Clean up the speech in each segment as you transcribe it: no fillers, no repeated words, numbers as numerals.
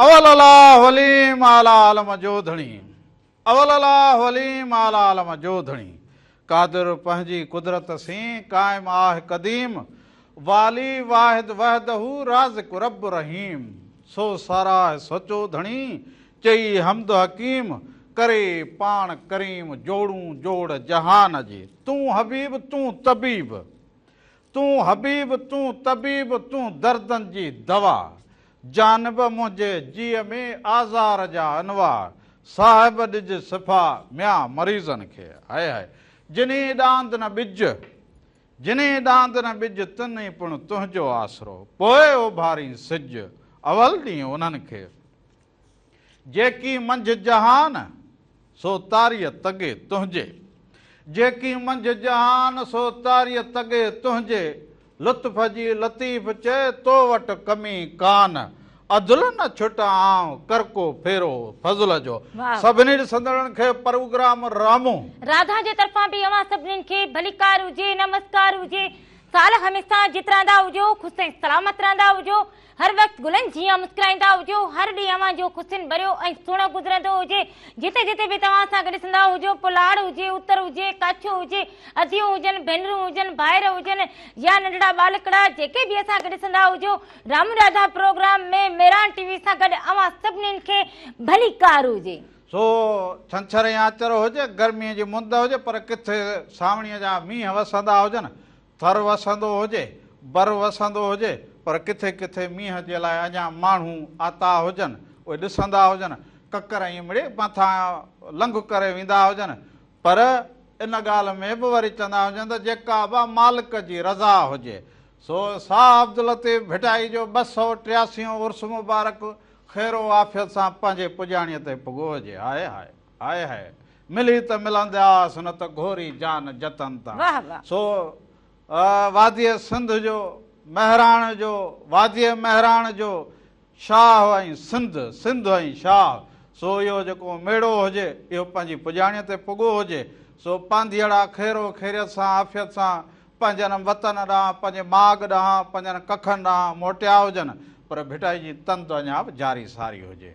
اول الله عليم اعليٰ عالم جو ڌڻي اول الله عليم اعليٰ عالم جو ڌڻي قادر پنهنجي قدرت سين قائم آه قديم والي واحد وحده رازق رب رحيم سو ساراهه سچو ڌڻي چئي حمد حڪيم ڪري پاڻ ڪريم جوڙون جوڙ جهان جي تون حبيب تون طبيب تون حبيب تون طبيب تون دردن جي دوا جانب منهنجي جيء ۾ آزار جا انواع صاحب ڏج شفا ميان مريضن کي هاء هاء جنهي ڏاند نه ٻج جنهي ڏاند نه ٻج تنهي پڻ تنهنجو آسرو پوء اڀارين سج اول ڏينهن انهن کي جيڪي منجهه جهان، سو تاريء تڳي تنهنجي. جيڪي منجهه جهان، سو تاريء تڳي تنهنجي. لطف جي لطيف چئي، تو وٽ ڪمي ڪان. عدل نه ڇٽان آئون، ڪر ڪو ڦيرو فضل جو. سڀني ڏسندڙن کي پروگرام رامو. راڌا جي طرفان به اوهان سڀنين کي ڀليڪار هجي، نمسڪار هجي. سال هميشه جت رهندا هجو، خوش ۽ سلامت رهندا هجو. هر وقت گلن جيان مسڪرائيندا هجو، هر ڏينهن اوهان جو خوشين ڀريو ۽ سهڻو گذرندو هجي، جتي جتي به توهان اسان کي ڏسندا هجو، پوء لاڙ هجي، اتر هجي، ڪاڇو هجي، اديون هجن، ڀينرون هجن، ڀائر هجن يا ننڍڙا ٻالڪڙا، جيڪي به اسان کي ڏسندا هجو، رامون راڌا پروگرام ۾ مهراڻ ٽي وي سان گڏ اوهان سڀنين کي ڀليڪار هجي. سو ڇنڇر ۽ آچر هجي، گرميء جي مند هجي، پر ڪٿي سانوڻيء جا مينهن وسندا هجن، ٿر وسندو هجي، بر وسندو هجي، پر ڪٿي ڪٿي مينهن جي لاء اڃا ماڻهو آتا هجن، اهي ڏسندا هجن، ڪڪر ائين مڙي مٿان لنگهه ڪري ويندا هجن، پر ان ڳالهه ۾ به وري چوندا هجن ته جيڪا به مالڪ جي رضا هجي. سو شاهه عبداللطيف ڀٽائي جو 283 هون عرس مبارڪ خير و عافيت سان پنهنجي پڄاڻيء تي پڳو هجي. High high. هاء هاء ملي ته ملندياس نه ته گهوري جان جتن تان. سو واديء سنڌ جو مهراڻ جو واديء مهراڻ جو شاهه ۽ سنڌ، سنڌ ۽ شاهه، سو اهو جيڪو ميڙو هجي اهو پنهنجي پڄاڻيء تي پڳو هجي. سو پانڌيئڙا خير و خيريت سان عافيت سان پنهنجن وطن ڏانهن پنهنجي ماڳ ڏانهن پنهنجن ڪکن ڏانهن موٽيا هجن پر ڀٽائي جي تند اڃا به جاري ساري هجي.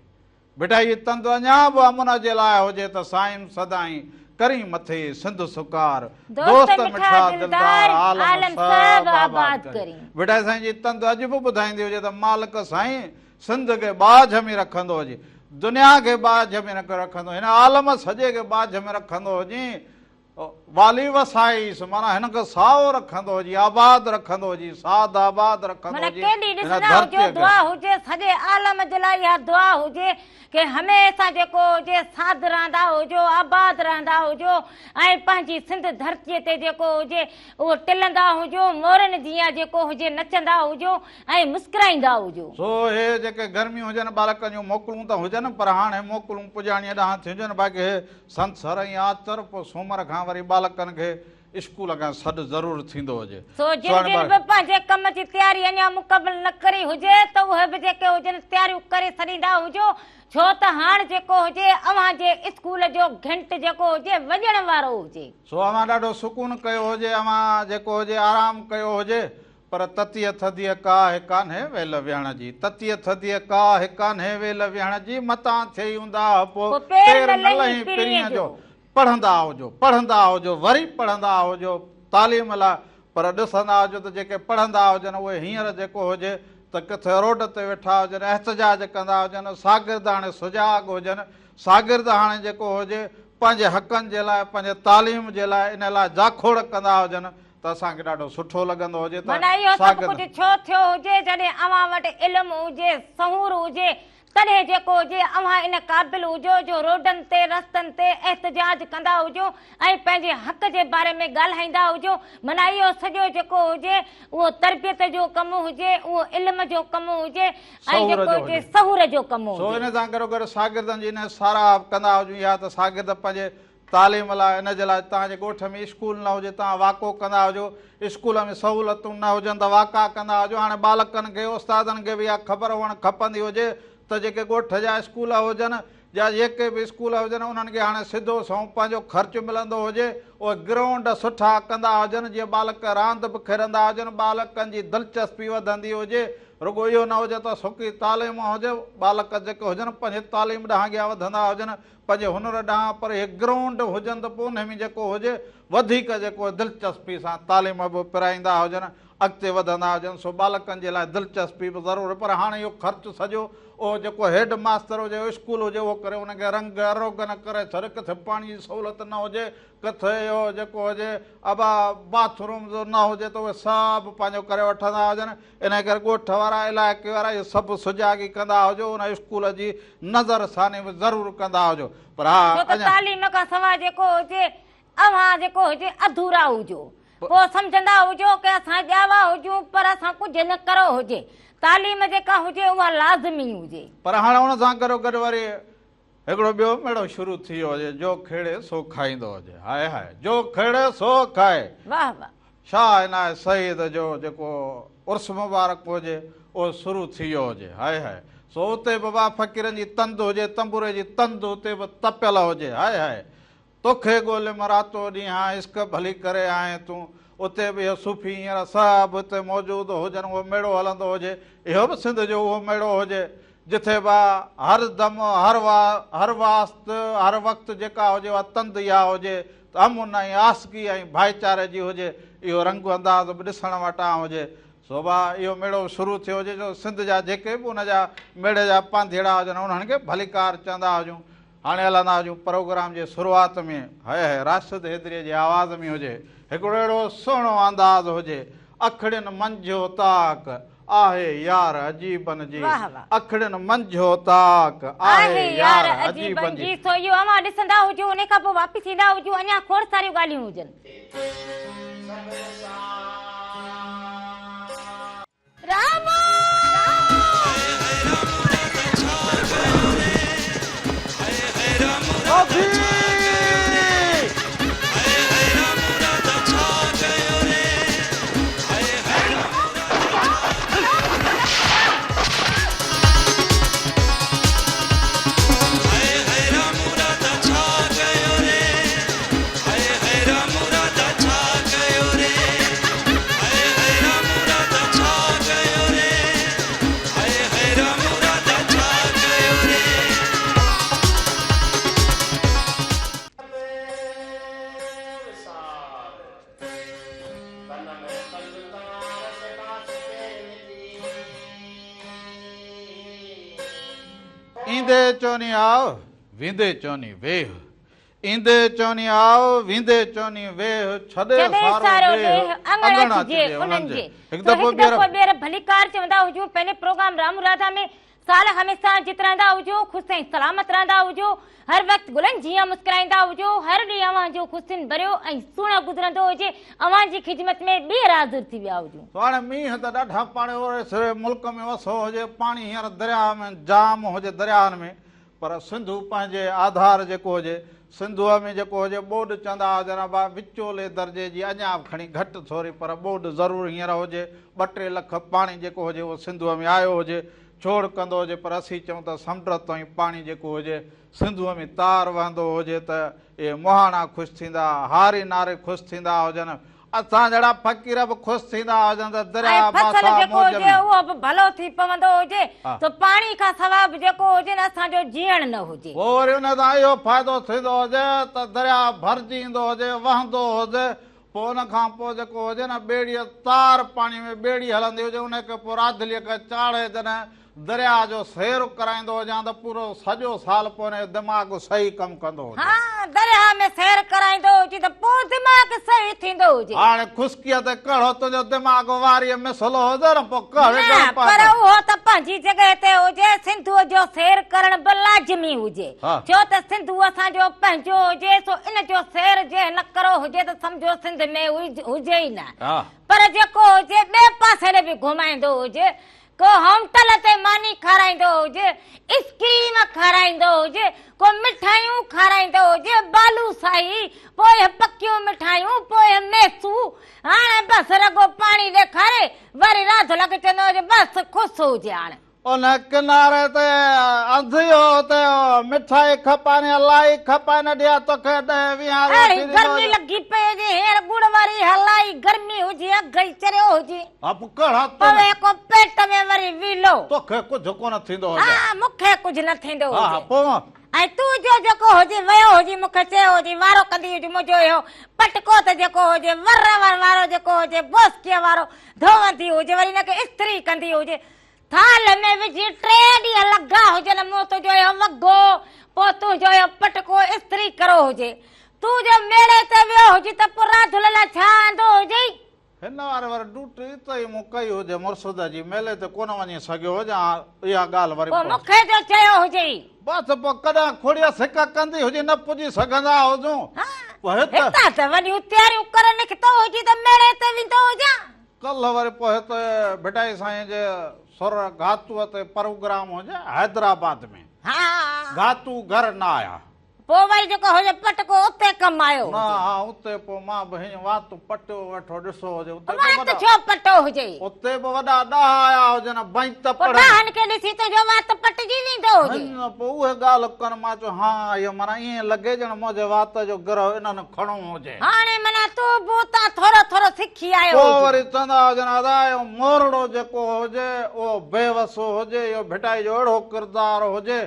ڀٽائي جي تند اڃا به امن جي لاء هجي ته سائين سدائين ڪرين مٿي سنڌ سڪار، دوست مٺا دلدار عالم سڀ آباد ڪرين. ڀٽائي سائين جي تند اڄ به ٻڌائيندي هجي ته مالڪ سائين سنڌ کي ٻاجهه ۾ رکندو هجي، دنيا کي ٻاجهه ۾ رکندو، هن عالم سڄي کي ٻاجهه ۾ رکندو هجين، والي وسائيس معنيٰ هن کي سائو رکندو هجي، آباد رکندو هجي، ساد آباد رکندو معنيٰ هجي ڪيڏي هن ڏسندا هجو ڌرتيء کي. دعا هجي سڄي عالم جي لاء اها دعا هجي ڪي هميشه جيڪو هجي ساد رهندا هجو آباد رهندا هجو ۽ پنهنجي سنڌ ڌرتيء تي جيڪو هجي اهو ٽلندا هجو مورن جيان جيڪو هجي نچندا هجو ۽ مسڪرائيندا هجو. سو هي جيڪي گرميون هجن ٻالڪن جون موڪلون ته هجن پر هاڻ هي موڪلون پڄاڻيء ڏانهن ٿيون هجن باقي هي سنسر ۽ آچر پوء سومر کان وري ٻالڪن کي اسڪول کان سڏ ضرور ٿيندو هجي. سو جن جن به پنهنجي ڪم جي تياري اڃا مڪمل نه ڪري هجي ته اهي به جيڪي هجن تياريون ڪري ڇڏيندا هجو ڇو ته هاڻ جيڪو هجي اوهان جي اسڪول جو گهنٽ جيڪو هجي وڄڻ وارو هجي. سو اوهان ڏاڍو سڪون ڪيو هجي اوهان جيڪو هجي آرام ڪيو هجي پر تتيء ٿڌيء ڪاهه ڪانهي ويل ويهڻ جي، تتيء ٿڌيء ڪاهه ڪانهي ويل ويهڻ جي، متان ٿئي اونداهه پوء پير نه لهين پرينء جو. پڙهندا هجو، پڙهندا هجو، وري پڙهندا هجو تعليم لاء، پر ڏسندا هجو ته جيڪي پڙهندا هجن اهي هينئر جيڪو هجي ته ڪٿي روڊ تي ويٺا هجن، احتجاج ڪندا هجن، شاگرد هاڻي سجاڳ هجن، شاگرد هاڻي جيڪو هجي پنهنجي حقن جي لاء، پنهنجي تعليم جي لاء ان لاء جاکوڙ ڪندا هجن ته اسان کي ڏاڍو سٺو لڳندو هجي ته معنيٰ اهو سڀ شاگرد. ڪجهه ڇو ٿيو هجي جڏهن اوهان وٽ علم هجي، شعور هجي، تڏهن جيڪو هجي اوهان ان قابل هجو جو روڊن تي رستن تي احتجاج ڪندا هجو ۽ پنهنجي حق جي باري ۾ ڳالهائيندا هجو. معنيٰ اهو سڄو جيڪو هجي اهو تربيت جو ڪم هجي، اهو علم جو ڪم هجي ۽ شعور جيڪو جو هجي هجي. شعور جو ڪم سو هجي. ان سان گڏوگڏ شاگردن جي ان ساراهه ڪندا هجون اها ته شاگرد پنهنجي تعليم لاء ان جي لاء توهان جي ڳوٺ ۾ اسڪول نه هجي توهان واڪو ڪندا هجو، اسڪول ۾ سهولتون نه هجن ته واڪا ڪندا هجو، هاڻي ٻالڪن کي استادن کي به اها خبر هئڻ کپندي هجي ته جيڪي ڳوٺ جا اسڪول هجن يا جيڪي به اسڪول هجن انهن کي هاڻي سڌو سنئون پنهنجو خرچ ملندو هجي اهي گرائونڊ سٺا ڪندا هجن جيئن ٻالڪ راند به کيڏندا هجن ٻالڪن جي دلچسپي وڌندي هجي. رڳو اهو نه هجي ته سڪي تعليم هجي، ٻالڪ جيڪي هجن پنهنجي تعليم ڏانهن اڳيان وڌندا هجن، پنهنجي هنر ڏانهن، پر اهي گرائونڊ هجن ته پوء انهي ۾ جيڪو هجي وڌيڪ جيڪو دلچسپي سان تعليم به پرائيندا هجن، اڳتي وڌندا هجن، سو ٻالڪن جي لاء دلچسپي به ضرور، پر هاڻي اهو خرچ سڄو اهو جيڪو هيڊ ماستر هجي، اسڪول هجي اهو ڪري ان کي رنگ روغن ڪري ڇڏ، ڪٿي پاڻي جي سهولت نه هجي، ڪٿي اهو جيڪو هجي ابا باٿ رومز نه هجي ته اهي سڀ پنهنجو ڪري وٺندا هجن، انهيء ڪري ڳوٺ وارا، علائقي وارا اهو سڀ سجاڳي ڪندا هجو، ان اسڪول جي نظر ثاني به ضرور ڪندا هجو. پر ها ڇو ته اڃا. تعليم کان سواء جيڪو هجي، اوهان جيڪو هجي اڌورا هجو. پوء سمجهندا هجو ڪه اسان ڄاوا هجون پر اسان ڪجهه نه ڪرو هجي. تعليم جيڪا هجي اها لازمي هجي. پر هاڻي ان سان گڏوگڏ وري هڪڙو ٻيو ميڙو شروع ٿي ويو هجي، جو کيڙي سو کائيندو هجي. هاء هاء جو کيڙي سو کائي. واهه واهه. شاهه عنايت سيد جو جيڪو عرس مبارڪ هجي اهو شروع ٿي ويو هجي. هاء هاء سو اتي به واهه فقيرن جي تند هجي، تنبوري جي تند اتي به تپيل هجي. هاء هاء توکي ڳوليم راتو ڏينهان عشق ڀلي ڪري آئين تون. اتي به اهي صوفي هينئر سڀ اتي موجود هجن اهو ميڙو هلندو هجي. اهو به سنڌ جو اهو ميڙو هجي جٿي به هر دم هر هر واست هر وقت جيڪا هجي اها تند اها هجي ته امن ۽ آسگي ۽ ڀائيچاري جي هجي. اهو رنگ انداز به ڏسڻ وٽان هجي. سو به اهو ميڙو به شروع ٿيو هجي جو سنڌ جا جيڪي به ان جا ميڙي جا پانڌيئڙا هجن انهن کي ڀليڪار چوندا هجون. هاڻي هلندا هجون پروگرام جي شروعات ۾ هئي هئي راشد حيدريء جي آواز ۾ هجي هڪڙو اهڙو سهڻو انداز هجي اکڙين منجهه اوطاق آهي يار عجيبن جي واهه واهه. اکڙين منجهه اوطاق آهي آهي يار يار عجيبن عجيبن جي. جي سو اهو اوهان ڏسندا هجو انهي کان پوء واپس ايندا هجو اڃان کوڙ ساريون ڳالهيون هجن. رامو! ايندي چوني آء، ويندي چوني ويهه. ايندي چوني آء، ويندي چوني ويهه، ڇڏي سارو ڏيهه، اڱڻ اچجي انهن جي. هڪ دفعو هڪ دفعو ٻيهر ڀليڪار چوندا هجون پنهنجي پروگرام رام راڌا ۾ سال هميشه جت رهندا هجو خوش ۽ سلامت رهندا هجو هر وقت گلن جيان مسڪرائيندا هجو هر ڏينهن اوهان جو خوشين ڀريو ۽ سهڻو گذرندو هجي اوهان جي خدمت ۾ ٻيهر حاضر ٿي ويا هجون. سو هاڻي مينهن ته ڏاڍا پاڻي اوري سري ملڪ ۾ وسو هجي پاڻي هينئر درياهه ۾ جام هجي درياهن ۾ پر سنڌو پنهنجي آڌار جيڪو هجي، سنڌوء ۾ جيڪو هجي ٻوڏ چوندا هجن ابا وچولي درجي جي اڃا به کڻي گهٽ ٿوري پر ٻوڏ ضرور هينئر هجي، ٻه ٽي لک پاڻي جيڪو هجي اهو سنڌوء ۾ آيو هجي، ڇوڙ ڪندو هجي پر اسين چئون ته سمنڊ تائين پاڻي جيڪو هجي سنڌوء ۾ تار وهندو هجي ته اهي مهاڻا خوش ٿيندا، هاري ناري خوش ٿيندا هجن، اسان جهڙا فقير به خوش ٿيندا هجن ته ۽ درياء فصل باسا جيڪو موج هجي ۾. اهو به ڀلو ٿي پوندو هجي ها. ته پاڻي کان سواء به جيڪو هجي نه اسان جو جيئڻ نه هجي. پوء وري ان سان اهو فائدو ٿيندو هجي ته درياء ڀرجي ايندو هجي، وهندو هجي، پوء ان کان پوء جيڪو هجي نه ٻيڙيء تار پاڻي ۾ ٻيڙي هلندي هجي، ان کي پوء راڌليء کي چاڙهي جڏهن درياء جو سير ڪرائيندو هجان ته پورو سڄو سال پوء هن جو دماغ صحيح ڪم ڪندو هجي. ها درياء ۾ سير ڪرائيندو هجي ته پوء دماغ صحيح ٿيندو هجي. هاڻي خشڪيء تي ڪهڙو تنهنجو دماغ واريء مثل هجي نه پوء ڪهڙي نه ڳڻپ پر آهي. اهو ته پنهنجي جڳهه تي هجي سنڌوء جو سير ڪرڻ به لازمي هجي ڇو ته سنڌو اسان جو پنهنجو هجي سو ان جو سير جنهن نه ڪرو هجي ته سمجهو سنڌ ۾ هجي ئي نه پر جيڪو هجي ٻئي پاسي ڏي به گهمائيندو هجي ڪو هوٽل تي ماني کارائيندو هجي، ائسڪريم کارائيندو هجي، ڪو مٺايون کارائيندو هجي، بالو ساهي، پوء پڪيون مٺايون، پوء ميسو، هاڻي بس رڳو پاڻي ڏيکاري، وري راڌل کي چوندو هجي بس خوش هجي هاڻي. ان ڪناري تي انڌيو اتي مٺائي کپائن يا لائي کپائن ڏيا توکي ڏهه ويهان روپيا اهڙي گرمي لڳي پئي هجي هينئر ڳڙ واري هلائي گرمي هجي اگهه ئي چريو هجي. ها پوء ڪهڙا پوي ڪو پيٽ ۾ وري ويلو. توکي ڪجهه ڪونه ٿيندو هجي. ها مون کي ڪجهه نه ٿيندو هجي. ها پوء. ۽ تون جو جيڪو هجي ويو هجي مون کي چيو هجي وارو ڪندي هجي منهنجو اهو پٽڪو ته جيڪو هجي ور ور وارو جيڪو هجي بوسڪيء وارو ڌوئندي هجي وري ان کي استري ڪندي هجي ٿالهه ۾ وجهي ٽي ڏينهن لڳا هجن مون تنهنجو اهو وڳو پوء تنهنجو اهو پٽڪو استري ڪرو هجي تون جو ميڙي تي ويو هجي ته پوء راڌل لاء ڇا آندو هجئي؟ هن واري وري ڊوٽي ته ئي مون ڪئي هجي مرشد جي ميلي تي ڪونه وڃي سگهيو هجان اها ڳالهه وري پوء مون کي جو چيو هجئي. بس پوء ڪڏهن کوڙيء سڪ ڪندي هجي نه پڄي سگهندا هجون. ها پوء هت. هتان ته وڏيون تياريون ڪري نڪتو هجي ته ميڙي تي ويندو هجان. ڪلهه وري پوء هت ڀٽائي سائين جي سر گهاتوء تي پروگرام هجي حيدرآباد ۾. ها. گهاتو گهر نه آيا. پوء وري جيڪو هجي پٽڪو اتي ڪم آيو نه هجي. ها اتي پوء مان به هيئن وات پٽيو ويٺو ڏسو هجي اتي به وات وڏا. ڇو پٽو هجي. اتي به وڏا ڏاها آيا هجن بينت پوء پڙهن. ڏاهن کي ڏسي تنهنجو وات پٽجي ويندو هجي. هن پوء اهي ڳالهه ڪن مان چيو ها اهو معنيٰ ائين لڳي ڄڻ منهنجي وات جو گرهه انهن کڻو هجي. هاڻي معنيٰ تون به اتان ٿورو ٿورو سکي آيو پوء هجين. وري چوندا هجن ادا اهو مورڙو جيڪو هجي اهو بيوس هجي اهو ڀٽائي جو اهڙو ڪردار هجي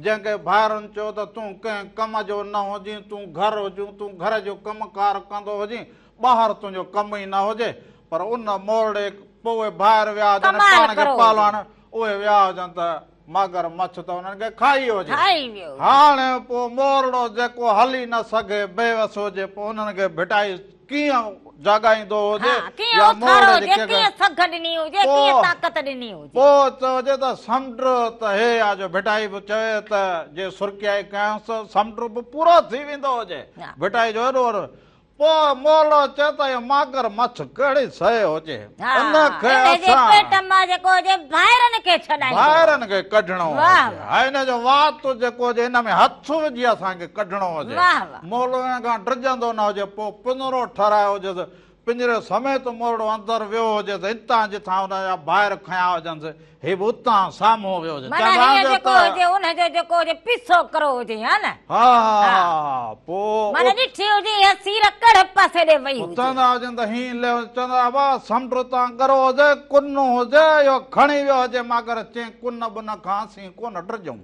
جنهن کي ڀائرن چيو ته تون ڪنهن ڪم جو نه هجين، تون گهر هجون، تون گهر جو ڪم ڪار ڪندو هجين، ٻاهر تنهنجو ڪم ئي نه هجي. پر ان مورڙي پوء اهي ڀائر ويا هجن ۽ ڪمال پاڻ کي ڪرو هجي. پهلوان اهي ويا هجن ته مگر مڇ ته انهن کي کائي هجي. کائي ويو هجي. هاڻي پوء مورڙو جيڪو هلي نه سگهي، بيوس هجي، پوء انهن کي ڀٽائي ڪيئن جاڳائيندو هجي ها، ڪيئن يا اٿارو مورڙي جي هجي، ڪنهن ڪيئن سگهه ڏني هجي، ڪيئن طاقت ڏني هجي. پوء چئجي ته سمنڊ ته هي آ جو ڀٽائي به چوي ته جي سرڪيائي ڪيانس سمنڊ به پورو ٿي ويندو هجي. ڀٽائي جو ايڏو وڏو پوء مولو چئي ته اهو ماگر مڇ ڪهڙي شيء هجي ان کي ان جي اسان پيٽ مان جيڪو هجي ڀائرن کي ڇڏائيندو. ڀائرن کي ڪڍڻو واهه هجي. واهه. ها ان جو وات جيڪو هجي ان ۾ هٿ وجهي اسان کي ڪڍڻو هجي. واهه واهه. مولو ان کان ڊڄندو نه هجي پوء پڃرو ٺهرايو هجيس پڃري سميت مورڙو اندر ويو هجيس، اتان جتان ان جا ڀائر کنيا هجنس، هي به اتان سامهون ويو هجي. معنيٰ چوندو هيئن هجي جيڪو ته. هجي، ان جو جيڪو هجي، پيسو ڪرو هجي، ها نه؟ ها ها، پوء. معنيٰ ڏٺي هجي اها سير ڪهڙي پاسي ڏي وئي هجي. چوندا هجن ته هيئن لهيو هجي، چوندا ابا سمنڊ تان ڳرو هجي، ڪن هجي، اهو کڻي ويو هجي، مگر چئين ڪن بن کان اسين ڪونه ڊڄون.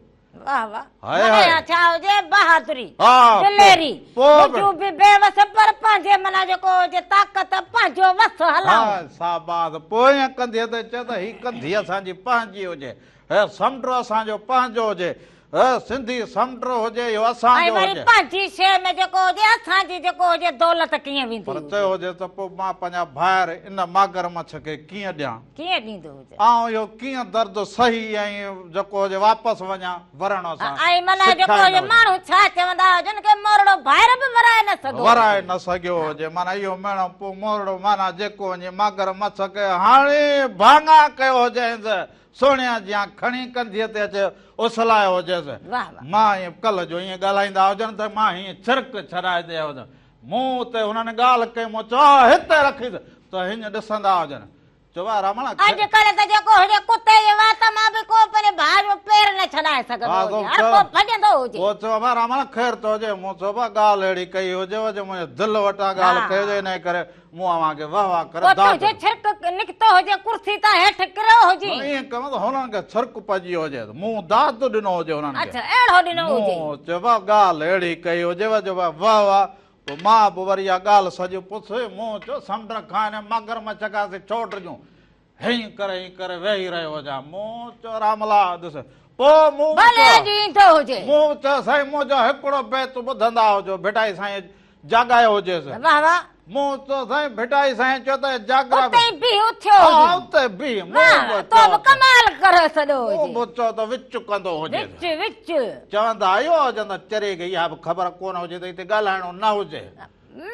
واه واه هاء معنيٰ هاء. اها ڇا هجي بهادري ها، دليري پوء به. هجون به بي وس پر پنهنجي معنيٰ جيڪو هجي طاقت پنهنجو وس هلائون. ها شاباس پوئين ڪنڌيء تي چئه ته هي ڪنڌي اسان جي پنهنجي هجي هي سمنڊ اسان جو پنهنجو هجي هي سنڌي سمنڊ هجي اهو اسان ۽ جو وري هجي. پنهنجي شيء ۾ جيڪو هجي اسان جي جيڪو هجي دولت ڪيئن ويندي پر هجي. چيو هجي ته پوء مان پنهنجا ڀائر ان ماگر مڇ کي ڪيئن ڏيان. ڪيئن ڏيندو هجي. آئون اهو ڪيئن درد سهي ۽ جيڪو هجي واپس وڃان ورڻ سان ۽ معنيٰ جيڪو سکائي هجي نه ماڻهو ڇا چوندا هجن ڪي مورڙو ڀائر به ورائي نه سگهيو ورائي هجي. نه سگهيو هجي معنيٰ اهو ميڻو پوء مورڙو معنيٰ جيڪو وڃي ماگر مڇ کي هڻي ڀاڱا ڪيو هجينس سهڻيان جيان کڻي ڪنڌيء تي اچي اڇلايو هجيس واه واه. مان ائين ڪلهه جو ائين ڳالهائيندا هجن ته مان هيئن ڇرڪ ڇڏائي ڏيان هجن مون اتي هنن ڳالهه ڪئي مون چيو هتي رکيس ته هيئن ڏسندا هجن چوا رامڻ اڄ ڪلهه ته جيڪو هجي ڪتي جي وات مان به ڪو پنهنجي ڀاء جو پير نه ڇڏائي سگهندو هجي، هر ڪو ڀڄندو هجي. پوء چيو ڀاء رامڻ خير ته هجي، مون چيو ڀاء ڳالهه اهڙي ڪئي هجيو جو منهنجي دل وٽان ڳالهه ڪئي هجي انهيء ڪري مون اوهان کي وهه واه ڪري پوء داد تنهنجو ڏنو. ڇرڪ نڪتو هجي ڪرسي تان هيٺ ڪريو هجين. ائين ڪيم ته هنن کي ڇرڪ پئجي ويو هجي ته مون داد ڏنو هجي هنن کي. اڇا اهڙو ڏنو هجي. مون چيو ڀاء ڳالهه اهڙي ڪئي هجيو جو ڀاء وهه واه پوء مان به وري اها ڳالهه سڄي پڇي، مون چيو، سمنڊ کان هن مگر مڇ کان اسين ڇو ڊڄون؟ هيئن ڪري هيئن ڪري ويهي رهيو هجان. مون چيو، راملا ڏس. پوء مون به ڀلي چيو، اڄ ايندو هجي. مون به چيو، سائين منهنجو هڪڙو بيت ٻڌندا هجو، ڀٽائي سائين جاڳايو هجيس. واه واه. مون چيو، سائين ڀٽائي سائين چيو ته جاڳرا اتي ئي بيهه اٿيو هجي. ها اتي بيهه. مون واه به واه، تو چيو به ته ڪمال ڪري ڇڏيو مون هجي. به چيو ته وچ ڪندو هجيس. وچ وچ. چوندا اهو هجن ته چري کي اها به خبر ڪونه هجي ته هتي ڳالهائڻو نه هجي.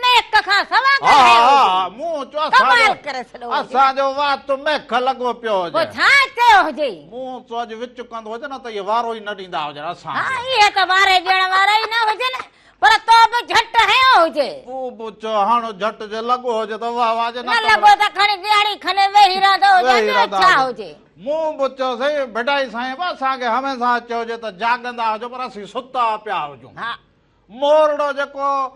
ميخ کان سوا ڳالهايو هجي. ها مون چيو ڪمال ڪري ڇڏيو هجي. اسان جو وات ميخ لڳو پيو هجي. پوء ڇا چيو هجي؟ مون چيو اڄ وچ ڪندو هجي نه ته اهي وارو ئي نه ڏيندا هجن اسان کي. ها اهي ته واري ڏيڻ وارا ئي نه هجن پر تو به جهٽ هنيو هجي. مون به چيو هڻ جهٽ جي لڳو هجي ته واهه واهه جي نه لڳو ته کڻي ڏيهاڙي کن ويهي رهندو هجي ٻيو ڇا هجي. مون به چيو سائين ڀٽائي سائين به اسان کي هميشه چيو هجي ته جاڳندا هجو پر اسين ستا پيا هجون. ها. مورڙو جيڪو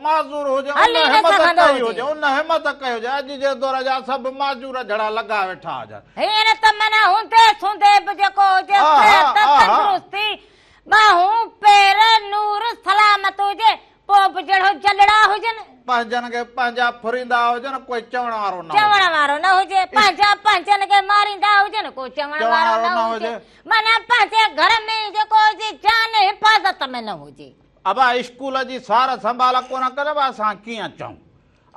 معذور هجي ان هلي نه همت سگهندو ڪئي هجي. هجي ان همت ڪئي هجي اڄ جي دور جا سڀ معذور جھڙا لڳا ويٺا هجن. هينئر ته معنيٰ هوندي سوندي به جيڪو هجي آها، صحت آها. تندرستي ٻانهون پير نور سلامت هجي پوء به جهڙو جڏڙا هجن. پنهنجن کي پنهنجا ڦريندا هجن ڪوئي چوڻ وارو نه هجي. چوڻ وارو نه هجي. پنهنجا پنهنجن کي ماريندا هجن ڪو چوڻ وارو نه هجي. معنيٰ پنهنجي گهر ۾ ئي جيڪو هجي جان حفاظت ۾ نه هجي. ابا اسڪول جي سار سنڀال ڪونه ڪري به اسان ڪيئن چئون.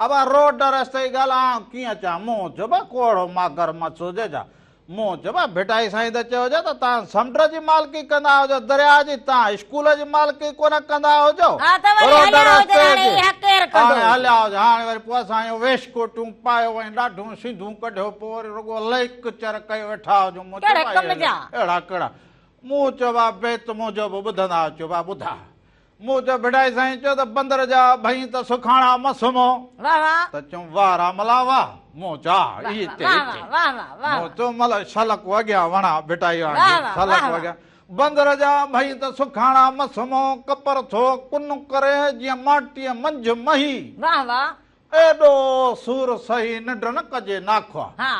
ابا روڊ رستي جي ڳالهه آئون ڪيئن چوان. مون چيو به ڪو اهڙو ماگر مڇ هجي ڇا. مون چيو به ڀٽائي سائين ته چيو هجي ته توهان سمنڊ جي مالڪي ڪندا هجو درياء جي توهان اسڪول جي مالڪي ڪونه ڪندا هجو. ها ته وري روڊ هليا هجن رستي هاڻي جي. اها ڪير ڪندو هاڻي هجي. هليا هجن هاڻي وري پوء اسان اهو ويشڪوٽون پايو ۽ ڏاڍون سنڌون ڪڍيو پوء وري رڳو ليڪچر ڪيو ويٺا هجون. مون چيو ڪهڙي ڀائي ڪم جا. اهڙا ڪهڙا. مون چيو ڀاء بيت منهنجو به ٻڌندا اچو ڀاء ٻڌا. مون چيو ڀٽائي سائين چيو ته بندر جا ڀئين ته سکاڻا م سمهو. واه واه. ته چيم واه راملا واه. مون چيو ها واه اي تي واه اي تي. واه واه واه مون چيو مل شلڪ اڳيان وڻا ڀٽائي واه وانگي واه شلڪ واه اڳيان. بندر جا ڀئين ته سکاڻا م سمهو ڪپر ٿو ڪن ڪري جيئن ماٽيء منجهه مهي. واه واه. ايڏو سور سهي ننڊ نه ڪجي ناکوا. ها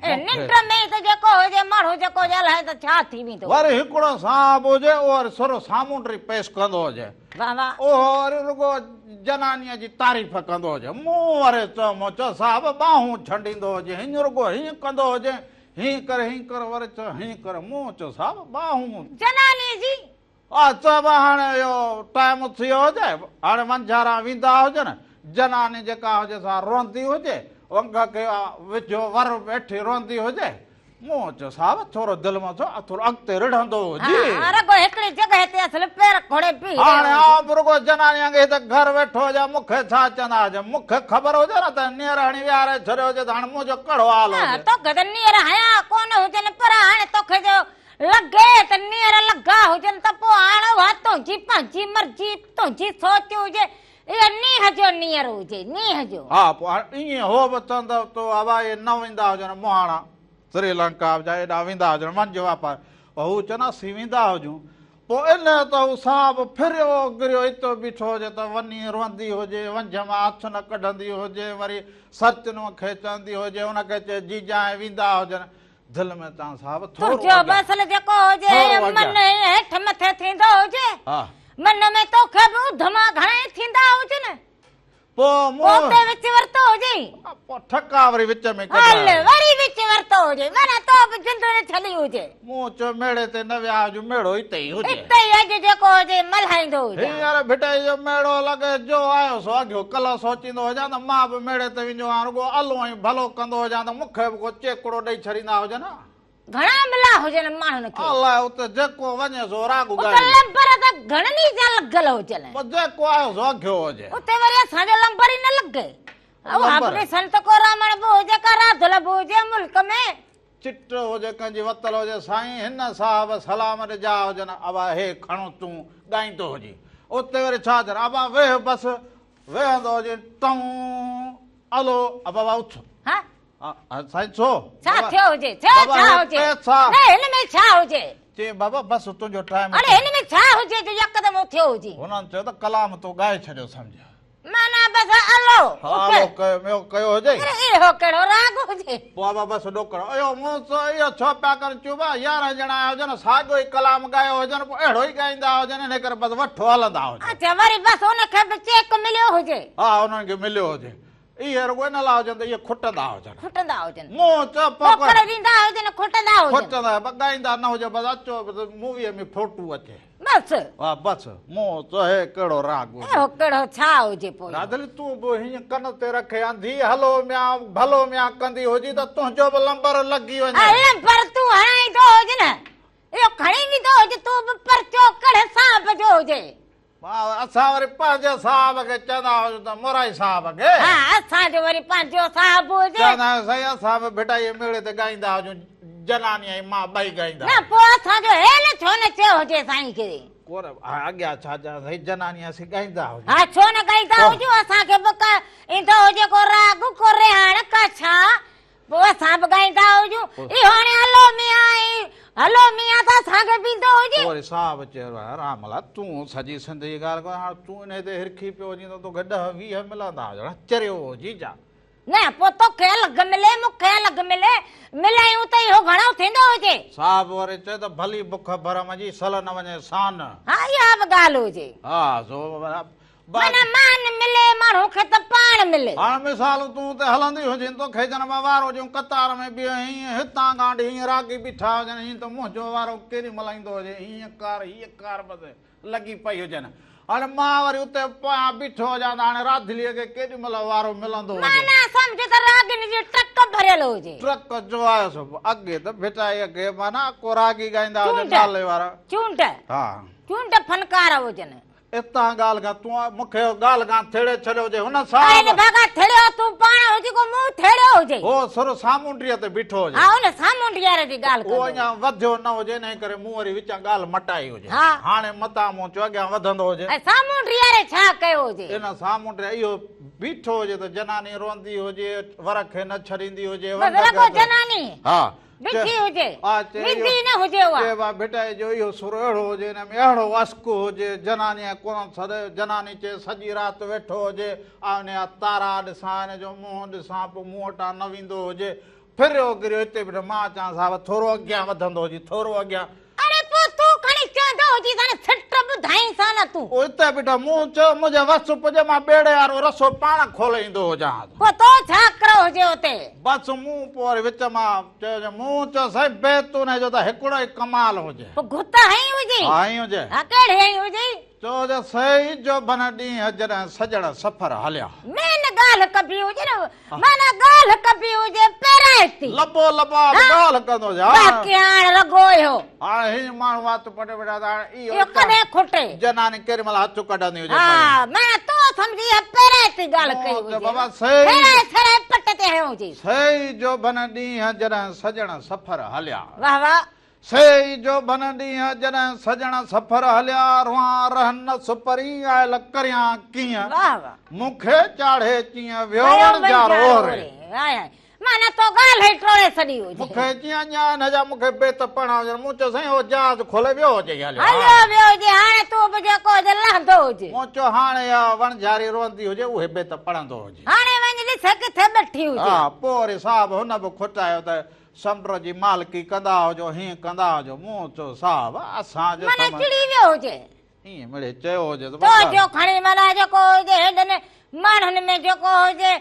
اي ننڊ ۾ ئي ته جيڪو هجي ماڻهو جيڪو هجي الائي ته ڇا ٿي ويندو. وري هڪڙو صاحب هجي اهو وري سر سامونڊري پيش ڪندو هجي. واه واه. اهو وري رڳو جنانيء جي تعريف ڪندو هجي. مون وري چيو مون چيو صاحب ٻانهون ڇنڊيندو هجي هيئن رڳو هيئن ڪندو هجي هيئن ڪر هيئن ڪر وري چيو هيئن ڪر مون چيو صاحب ٻانهون. جنانيء جي. اچ به هاڻي اهو ٽائيم ٿي ويو هجي، هاڻي ونجهارا ويندا هجن، جناني جيڪا هجي سا روئندي هجي، ونگ کي وجهيو ور ويٺي روئندي هجي. مون چيو صاحب ٿورو دل مان ٿيو ٿورو اڳتي رڙهندو هجي. ها رڳو هڪڙي جڳهه تي اصل پير کوڙي بيهي رهيو هاڻي هجي. آئون به رڳو جناني وانگي هتي گهر ويٺو هجان، مون کي ڇا چوندا هجن، مون کي خبر هجي نه ته نيئر هڻي ويهاري ڇڏيو هجي ته هاڻي منهنجو ڪهڙو حال نه هجي. توکي ته نيئر هنيا ڪونه هجن پر هاڻي توکي جو لڳي ته نيئر لڳا هجن ته پوء هاڻ اها تنهنجي پنهنجي مرضي، تنهنجي سوچ هجي. اهو نينهن جو نيئر هجي، نينهن جو. ها پوء هاڻ ائين هو به چوندو ته ابا اهي نه ويندا هجن مهاڻا سري لنڪا جا ايڏا ويندا هجن وڃج واپار. پوء هو چوندا اسين ويندا هجون. پوء ان ته هو صاحب ڦريو گريو اتو بيٺو هجي ته وني روئندي هجي، ونجهه مان هٿ نه ڪڍندي هجي، وري سرتينوء کي چوندي هجي، ان کي چئي جيجا ۽ ويندا هجن. دل ۾ تان صاحب ٿورو تنهنجو اڳيان. به اصل جيڪو هجي ٿورو ۽ من اڳيان. ائين هيٺ مٿي ٿيندو هجي. ها. من ۾ توکي به اڌما گهڻائي ٿيندا هجن. پوء مون. پوء اتي وچ ورتو هجئي. پوء ٺڪا وري وچ ۾ ڪڍرايو. هل وري وچ ورتو هجئي. معنيٰ تو به جند نه ڇڏي هجي. مون چيو ميڙي تي نه ويا هجون ميڙو اتي ئي هجي. اتي ئي اڄ جيڪو هجي ملهائيندو هجان. هينئر ڀٽائي جو ميڙو لڳي جو آيو سو اگهيو. ڪلهه سوچيندو هجان ته مان به ميڙي تي ويندو هان رڳو الو ۽ ڀلو ڪندو هجان ته مون کي به ڪو چيڪڙو ڏئي ڇڏيندا هجن ها. گهڻا ملا هجن ماڻهن کي. الائي اتي جيڪو وڃي سو راڳ اتي ڳائيندو. لمبر ته گهڻن ئي جا لڳل هجن. پوء جيڪو آيو سو اگهيو هجي. اتي وري اسان جو لمبر ئي نه لڳي. اها به لمبر. ڏسن ته ڪو رامڻ به هجي ڪا راڌل به هجي ملڪ ۾. چٽ هجي ڪنهن جي وتل هجي سائين هن صاحب سلام ڏجا هجن ابا هي کڻو تون ڳائيندو هجي اتي وري ڇا ٿين ابا ويهه بس ويهندو هجي ٽون الو ابا با اٿ ها سائين ڇو ڇا ٿيو هجي ٿيو بابا ڇا هي هجي پئسا نه هن ۾ ڇا هجي چي بابا بس تنهنجو ٽائيم اڙي هن ۾ ڇا هجي جو يڪدم اٿيو هجي هنن چيو ته ڪلام تو ڳائي ڇڏيو سمجهه معنيٰ بس الو ها الو ڪيو ميو ڪيو هجي. اڙي اهو ڪهڙو راڳ هجي. پوء بابا بس ڏوڪڙ اهو مون سان اهو ڇو پيا ڪن چوبا 11 ڄڻا آيا هجن ساڳيو ئي ڪلام ڳايو هجن پوء اهڙو ئي ڳائيندا هجن انهي ڪري بس وٺو هلندا هجن. اڇا وري بس ان کي به چيڪ مليو هجي. ها انهن کي مليو هجي. اهي رڳو ان لاء هجن ته اهي کٽندا هجن. کٽندا هجن. مون چيو پوء ڏوڪڙ ڏيندا هجن کٽندا هجن. کٽندا بس ڳائيندا نه هجن بس اچو موويء ۾ فوٽو اچي. بس. ها بس مون چيو هي ڪهڙو راڳ هجي. اهو ڪهڙو ڇا هجي پوء. رادلي تون به هيئن ڪن تي رکي انڌي هلو ميان ڀلو ميان ڪندي هجي ته تنهنجو به لمبر لڳي وڃي. ها لمبر تون هڻائيندو هج نه اهو کڻي ويندو هج تون به پرچو ڪهڙي صاحب جو هجي. اسان وري پنهنجي صاحب کي چوندا هجون ته مورائي صاحب کي. ها اسان جو وري پنهنجو صاحب هجي. چوندا آهيون سائين اسان به ڀٽائيء ميڙي تي ڳائيندا هجون جناني ۽ مان ٻئي ڳائيندا نه پوء اسان جو هيل ڇو نه چيو هجي سائين کي. ڪور اڳيان ڇا چيان سائين جناني اسين ڳائيندا هجون. ها ڇو نه ڳائيندا هجون اسان کي به ڪا ايندو هجي ڪو راڳ ڪو رهاڻ ڪا ڇا. پوء اسان به ڳائيندا هجون. اهو هاڻي هلو ميان ۽ هلو ميان ته اسان کي به ايندو هجي. پوء وري صاحب چيو آهي راملا تون سڄي سنڌ جي ڳالهه ڪر، هاڻ تون انهي تي هرکي پيو هجين ته توکي ڏهه 20 ملندا هجن، چريو هجين ڇا؟ نه پوء توکي الڳ ملي مون کي الڳ ملي، ملايون ته اهو گهڻو ٿيندو هجي. صاحب وري چيو ته ڀلي بک ڀرم جي سل نه وڃي سان. ها اها به ڳالهه هجي. ها سو معنيٰ مان ملي ماڻهو کي ته پاڻ ملي. هاڻ مثال تون اتي هلندي هجين توکي جن مان وارو جون قطار ۾ بيهه هيئن هتان کان هيئن راڳي بيٺا هجن هيئن ته منهنجو وارو ڪيڏي مهل ايندو هجي هيئن ڪار هيء ڪار بس لڳي پئي هجن. هاڻي مان وري اتي پويان بيٺو هجان ته هاڻي راڌليء کي ڪيڏي مهل وارو ملندو هجي. معنيٰ سمجهه ته راڳين جي ٽرڪ ڀريل هجي. ٽرڪ جو آيو سو اڳي ته ڀٽائيء کي معنيٰ ڪو راڳي ڳائيندا هجن نالي وارا. چونڊ ها. چونڊ فنڪار هجن. اتان ڳالهه کان تون مون کي ڳالهه کان ٿيڙي ڇڏيو هجي. هن صاحب. اي نڀاڳا ٿيڙيو تون پاڻ هجي ڪو مون ٿيڙيو هجي. هو سر سامونڊيء تي بيٺو هجي. ها ان سامونڊيء واري جي ڳالهه ڪندو. هو اڃا وڌيو نه هجي انهيء ڪري مون وري وچان ڳالهه مٽائي هجي. ها. هاڻي متان مون چيو اڳيان وڌندو هجي. ۽ سامونڊيء واري ڇا ڪيو هجي. ان سامونڊيء اهو بيٺو هجي ته جناني روئندي هجي، ور کي نه ڇڏيندي هجي. بس رڳو جناني. ها. بيٺي هجي، ويندي نه هجي اها. چئبو آهي ڀٽائي جو اهو سر اهڙو هجي، ان ۾ اهڙو عشق هجي، جنانيء ڪونه ڇڏي، جناني چئي سڄي رات ويٺو هجي، آء ان جا تارا ڏسان، ان جو منهن ڏسان، پوء مون وٽان نه ويندو هجي، ڦريو گريو هتي بيٺو، مان چوان صاحب ٿورو اڳيان وڌندو هجي، ٿورو اڳيان. اڙي پوء تون کڻي چوندو هجيس هاڻي سٽ ٻڌائينس ها نه تون. پوء اتي بيٺو، مون چيو منهنجي وس پڄي مان ٻيڙي وارو رسو پاڻ کولي ايندو هجان ها. پوء تو ڇا ڪرو هجي اتي؟ بس مون پوء وري وچ مان چيو جي مون چيو سائين بيت انهي جو ته هڪڙو ئي ڪمال هجي. پوء گهت هنئي هجي؟ ها هنئي هجي. ها ڪهڙي هنئي هجي؟ چيو جي سهي جوڀن ڏينهن جڏهن سڄڻ سفر هليا. مين ڳالهه ڪبي هجي نه معنيٰ ڳالهه ڪبي هجي پيرائتي. لبو لباب ڳالهه ڪندو هجي. باقي هاڻ رڳو اهو. هاڻ هي ماڻهو وات پٽي ويٺا ته هاڻ اهو. اهو ڪڏهن کٽي. جناني ڪيڏي مهل هٿ ڪڍندي هجي. ها معنيٰ تو سمجهي اها پيرائتي ڳالهه ڪئي هجي. بابا سهي. ڦيرائي ڦيرائي پٽ تي هنيو هجي. سهي جوڀن ڏينهن جڏهن سڄڻ سفر هليا. واه واه. سي جوڀن ڏينهن جڏهن سڄڻ سفر هليا، روئان رهن نه سپرين آيل ڪريان ڪيئن، مون کي چاڙهي چيئن ويو وڻجارو ري. معنيٰ تو ڳالهه ئي ٽوڙي ڇڏي هجي. مون کي چيئن اڃا ان جا مون کي بيت پڙهڻا هجن، مون چيو سائين هو جهاز کولي ويو هجي هليو. هليو ويو هجي هاڻي تون به جيڪو هجي لهندو هجي. مون چيو هاڻي اها وڻجاري روئندي هجي اهي بيت پڙهندو هجي. هاڻي وڃ ڏس ڪٿي ٻيٺي هجي. ها پوء وري صاحب هن به کٽايو ته سمنڊ جي مالڪي ڪندا هجو، هيئن ڪندا هجو. مون چيو، صاحب، اسان جو معنيٰ چڙي ويو هجي. ائين مڙئي چيو هجي ته تو جو کڻي معنيٰ جيڪو هجي هيڏن ماڻهن ۾ جيڪو هجي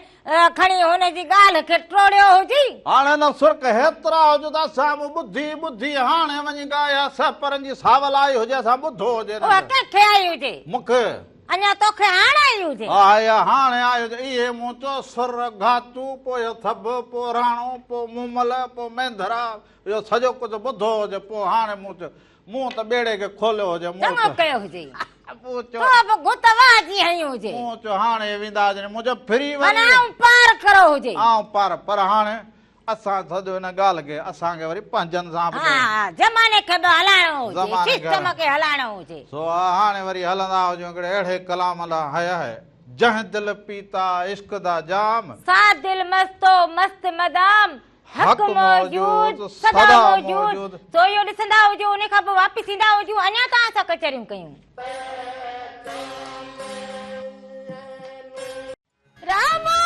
کڻي هن جي ڳالهه کي ٽوڙيو هجي. هاڻي نه سرڪ هيترا هجو ته اسان به ٻڌي ٻڌي هاڻي وڃي ڪا اها سهپرن جي ساول آئي هجي اسان ٻڌو هجي. اها ڪنهن کي آئي هجي؟ مون کي. اڃا توکي هاڻ آئي هجي. آء هاڻي آئي هجي. اهي مون چيو سر گهاتو، پوء ٿڀ، پوء راڻو، پوء مومل، پوء مينڌرا، اهو سڄو ڪجهه ٻڌو هجي. پوء هاڻي مون چيو، مون ته ٻيڙي کي کوليو هجي. مون چڱو ڪيو هجي. مون چيو، تو به گهت واهه جي هنئي هجي. مون چيو، هاڻي ويندا هجن. مون چيو، ڦري وري. معنيٰ آئون پار ڪرو هجي. آئون پار، پر هاڻي اسان سڄو ان ڳالهه کي اسان کي وري پنهنجن سان به ها زماني کي به هلائڻو هجي سسٽم کي هلائڻو هجي. سو هاڻي وري هلندا هجون هڪڙي اهڙي ڪلام لا هاء هاء جنهن دل پيتا عشق دا جام. سا دل مستو مست مدام حق موجود سدا موجود. سو اهو ڏسندا هجو ان کان پوء واپس ايندا هجون اڃا توهان سان ڪچهريون ڪيون. رامو!